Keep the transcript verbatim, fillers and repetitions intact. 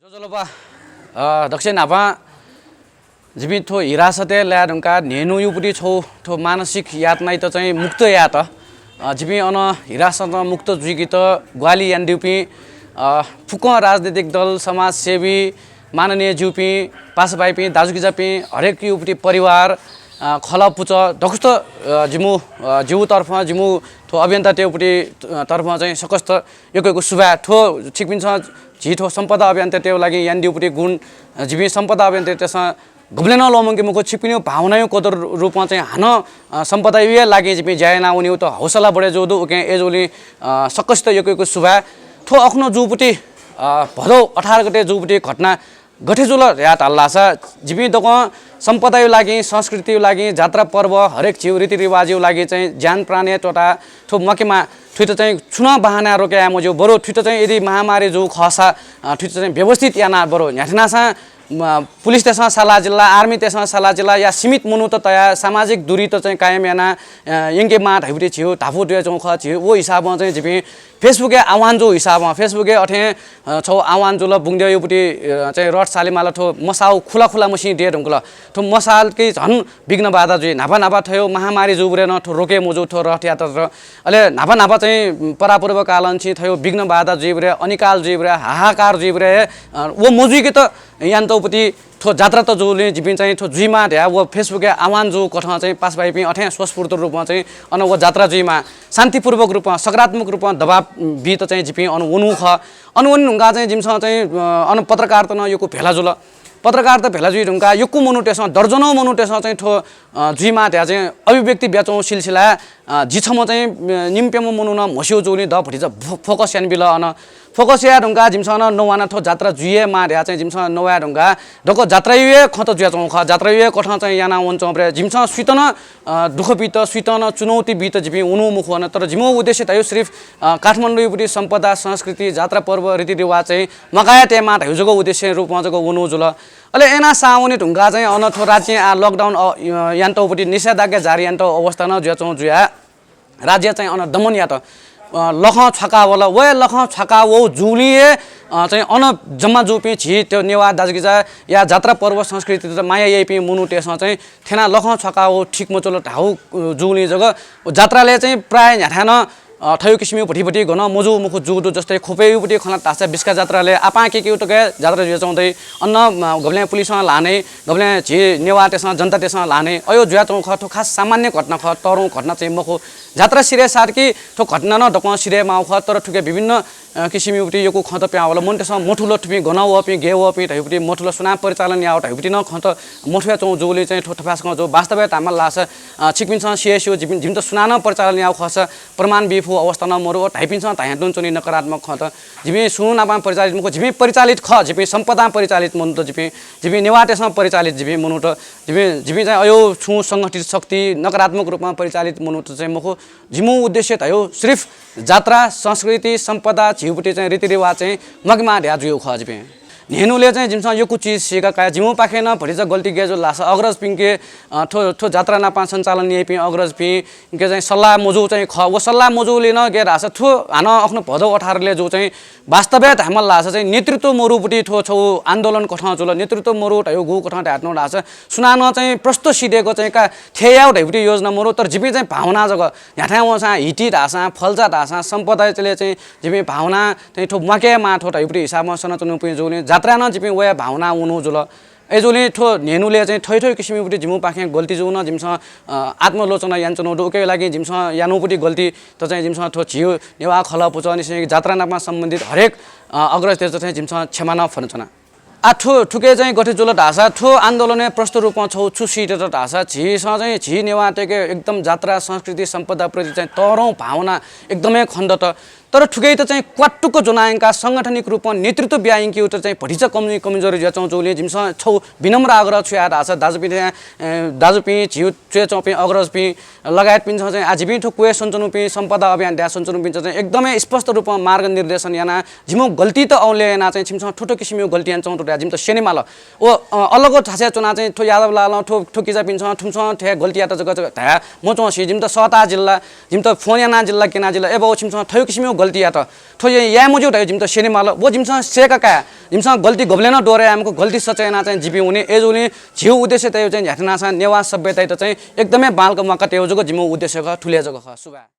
ज्वजलपा, अ, दकसिबय् न्हापां जिपिं थ्व हिरासतय् लाये धुंकाः न्हय्न्हूयागु पुटी छगू थ्व मानसिक यातनायात चाहिँ मुक्त यायेत, अ, जिपिं अन हिरासतं मुक्त जुइकेत ग्वाहालि यानादीपिं, अ, फुक्कं राजनीतिक दल, समाजसेवी, माननीय ज्यूपिं, पासाभाइपिं, दाजुकिजापिं, हरेकयागु पुटी परिवार, अ, खलः पुचः दक्वसित, अ, जिमु, अ, जिगु तर्फं, जिमु थ्व अभियन्तातय्गु पुटी, अ, तर्फं चाहिँ सकसित यक्व यक्व सुभाय्। थ्व छिकपिन्सं झी थ्व सम्पदा अभियन्तातय्गु लागि यानादीगु पुटी गुण, अ, जिपिं सम्पदा अभियन्तातय्सं गबलें नं ल्वःमंके मखु। छिकपिनिगु भावनायागु कदर रूपं चाहिँ हानं, अ, सम्पदाया लागि जिपिं ज्या यानावनीगु त हौसला बढे जूगु दु। उकिं अय्जूगुलिं, अ, सकसित यक्व यक्व सुभाय्। थ्व अखुन्हु जूगु पुटी, अ, भदौ अठार गते जूगु पुटी घटना गथे जुल धया धाल धाःसा, जिपिं दक्वं सम्पदाया लागि, संस्कृतिया लागि, जात्रा पर्व, हरेक झीगु रीतिरिवाजया लागि चाहिँ ज्यान प्राणय् त्वःता थ्व म्वाकेमाः। थुइत चाहिँ छुं नं बहाना रोके याये मज्यू। बरु थुइत चाहिँ यदि महामारी जूगु खःसा, अ, थुइत चाहिँ व्यवस्थित यानाः बरु न्ह्याथनासां, म, पुलिसतय्सं साला जिल्ला, आर्मीतय्सं साला जिल्ला या सीमित मनूत तयाः सामाजिक दूरीत चाहिँ कायम यानाः, अ, यंकेमाः धइगु झीगु धापू जुयाच्वंगु खः। झीगु व हिसाबं चाहिँ जिपिं Facebook-य् आह्वान जूगु हिसाबं, Facebook-य् अथें, अ, छगू आह्वान जुल, बुंगदेवयागु पुटी, अ, चाहिँ रथ सालेमाल थ्व मसाःगु खुला खुला मसिं दये धुंकल। थ्व मसाःलकी झन विघ्न बाधा जुइ। न्हापा न्हापा थ्व महामारी जूबलय् नं थ्व रोके मजू थ्व रथयात्रा। अले न्हापा न्हापा चाहिँ परापूर्वकालंनिसें थ्व विघ्न बाधा जुइबलय्, अनिकाल जुइबलय्, हाहाकार जुइबलय्, अ, व मजुइकेत यानातःगु पुटी थ्व जात्रा त जूगुलिं जिपिं चाहिँ थ्व जुइमाः धया व Facebook-य् आह्वान जूगु कथं चाहिँ पासाभाइपिं अथें स्वस्फूर्त रूपं चाहिँ अन व जात्रा जुइमाः, शान्तिपूर्वक रूपं, सकारात्मक रूपं दबाब बीत चाहिँ जिपिं अन वनू खः। अन वने धुंकाः चाहिँ जिमिसं चाहिँ, अ, अन पत्रकारत नं यक्व भेला जुल। पत्रकारत भेला जुइ धुंकाः यक्व मनूतय्सं, दर्जनौं मनूतय्सं चाहिँ थ्व, अ, जुइमाः धया चाहिँ अभिव्यक्ति बियाच्वंगु सिलसिलाय्, अ, जि छम्ह चाहिँ, अ, निम्प्याम्ह मनू नं म्हस्यू जूगुलिं द भतिचा फो-, focus यानाबिल अन। Focus याये धुंकाः जिमिसं नं नवाना थ्व जात्रा जुइमाः धया चाहिँ जिमिसं नवाये धुंकाः दक्व जात्राया हे खँत जुयाच्वंगु खः। जात्राया हे कथं चाहिँ याना वनाच्वंबलय् जिमिसं सुइत नं, अ, दुःख बीत, सुइत नं चुनौती बीत जिपिं वनू मखु अन। तर जिमिगु उद्देश्य धयो सिर्फ, अ, काठमाडौँया पुटी सम्पदा, संस्कृति, जात्रा पर्व, रीतिरिवाज चाहिँ म्वाकाये तयेमाः धयो जक उद्देश्य रूपं जक वनू जुल। अले अन सां वने धुंकाः चाहिँ अन थ्व राज्यं आः lockdown, अ, यानातःगु पुटी निषेधाज्ञा जारी यानातःगु अवस्था नं जुयाच्वंगु जुयाः राज्यं चाहिँ अन दमन यात। अ, लखं छ्वाका वल। व हे लखं छ्वाका वःगु जूगुलिं हे, अ, चाहिँ अन जम्मा जूपिं झी त्यो नेवाः दाजुकिजा या जात्रा पर्व संस्कृतित माया याइपिं मनूतय्सं चाहिँ थ्यनाः लखं छ्वाका वःगु ठीक मच्वल धाःगु, अ, जूगुलिं जक व जात्रालय् चाहिँ प्रायः न्ह्याथाय् नं, अ, थ्व किसिमया भतिभति गनं मजूगु मखु जूगु दु। जस्तै ख्वपय् पुटी खँ ल्हात धाःसा बिस्का जात्रालय् आपां केकेगु तक हे जात्रा जुयाच्वंगु दइ। अन, अ, गबलें पुलिसं ल्हाः नै, गबलें झी नेवाःतय्सं, जनतातय्सं ल्हाः नै। अय् जुयाच्वंगु खः, थ्व खास सामान्य घटना खः, तःधंगु घटना चाहिँ मखु। जात्रा सिधये साथ कि थ्व घटना नं दक्वं सिधये माःगु खः, तर थुके विभिन्न, अ, किसिमया पुटी यक्व खँत पिहां वल। मनूतय्सं मथुल, थुपिं गनं वःपिं, गय् वःपिं धइगु पुटी मथुल, सुनां परिचालन याः धइगु पुटी नं खँत मथुयाच्वंगु जूगुलिं चाहिँ थ्व थपाय्सकं जू। वास्तवय् धायेमाल धाःसा, अ, छिकपिन्सं सिधये स्यू, जिमि-, जिमित सुनां नं परिचालन याःगु खःसा प्रमाण बी फु अवस्था नं मरु। अ, धाइपिन्सं धायां तुं च्वनी नकारात्मक खँत। जिपिं सुं नाप परिचालित मखु, जिपिं परिचालित खः, जिपिं सम्पदां परिचालित मनूत, जिपिं, जिपिं नेवाःतय्सं परिचालित जिपिं मनूत, जिपिं, जिपिं चाहिँ अय् छुं संगठित शक्ति नकारात्मक रूपं परिचालित मनूत चाहिँ मखु। जिमिगु उद्देश्य धयो सिर्फ जात्रा, संस्कृति, सम्पदा, झीगु पुटी चाहिँ रीतिरिवाज चाहिँ म्वाकेमाः धया जुइगु खः जिपिं। न्हय्न्हुलय् चाहिँ जिमिसं यक्व चिज सीका काया। जिमिगु पाखें नं भतिचा गल्ती गय् जुल धाःसा अग्रजपिंके, अ, थ्व, थ्व जात्रा नाप सञ्चालन याइपिं अग्रजपिं के चाहिँ सल्लाह मजू चाहिँ खः। व सल्लाह मजूलिं नं गय् धाःसा थ्व हानं अखुन्हु भदौ अठारलय् जू चाहिँ वास्तवय् धायेमाल धाःसा चाहिँ नेतृत्व मरुगु पुटी थ्व छगू आन्दोलन कथं जुल। नेतृत्व मरु धयो गु कथं धायेत्यंगु धाःसा सुनानं चाहिँ प्रष्ट सिधय्क चाहिँ का थेयाउ धयो पुटी योजना मरु, तर जिपिं चाहिँ भावना जक न्ह्याथाय् वंसां हिति धाःसां, फल्चा धाःसां, सम्पदाय् चाहिँ जिपिं भावना चाहिँ थ्व म्वाकेमाः थ्व धयो पुटी हिसाबं सनाच्वनापिं जूलिं जात्राय् नं जिपिं वया भावना वनू जुल। अय्जूगुलिं थ्व न्हय्न्हुलय् चाहिँ थ्व थ्व किसिमया पुटी जिमिगु पाखें गल्ती जूगु नं जिमिसं, अ, आत्मलोचना यानाच्वनागु दु। उकिया लागि जिमिसं यानागु पुटी गल्ती त चाहिँ जिमिसं थ्व झीगु नेवाः खलः पुचःनिसें जात्रा नाप सम्बन्धित हरेक, अ, अग्रजतय्त चाहिँ जिमिसं क्षमा नं फ्वनाच्वना। आ, थ्व, थुके चाहिँ गथे जुल धाःसा थ्व आन्दोलनय् प्रष्ट रूपं छगू छु सिधत धाःसा झीसं चाहिँ झी नेवाःतय्के एकदम जात्रा, संस्कृति, सम्पदाप्रति चाहिँ तःधंगु भावना एकदमै खनेदत। तर थुकेत चाहिँ क्वातुक ज्वनायंकाः सांगठनिक रूपं नेतृत्व बियायंकेगुत चाहिँ भतिचा कमी, कमजोरी जुयाच्वंगु जूलिं जिमिसं छगू विनम्र आग्रह छु याये धाःसा दाजुपिं, अ, दाजुपिं, झीगु च्वय् च्वंपिं अग्रजपिं लगायतपिन्सं चाहिँ आ, जिपिं थ्व क्वय् सनाच्वनापिं, सम्पदा अभियान धाये सनाच्वनापिन्सं चाहिँ एकदमै स्पष्ट रूपं मार्गनिर्देशन यानाः जिमिगु गल्ती त औंले यानाः चाहिँ छिमिसं थ्व थ्व किसिमया गल्ती यानाच्वंगु दु धयाः जिमित स्यनेमाल। व, अ, अलग थासय् च्वनाः चाहिँ थ्व यादव लालं, थ्व, थ्व किजापिन्सं, थुमिसं थ्व गल्ती यात जक, जक धयाः मच्वंसे जिमित सःता जिल्ला, जिमित फोन याना जिल्ला, क्यना जिल्ला, ए बाउ, छिमिसं थ्व किसिमया गल्ती यात। थ्व याये मज्यू धयो जिमित स्यने माल। व जिमिसं सय्का काये, जिमिसं गल्ती गबलें नं दोहराये मखु, गल्ती सच्यानाः चाहिँ जिपिं वने। अय्जूगुलिं झिउ उद्देश्य तयो चाहिँ न्ह्याथनासा नेवाः सभ्यतायात चाहिँ एकदमै बांलाक म्वाका तयो जक जिमिउ उद्देश्य खः, थुलि जक खः। सुभाय्।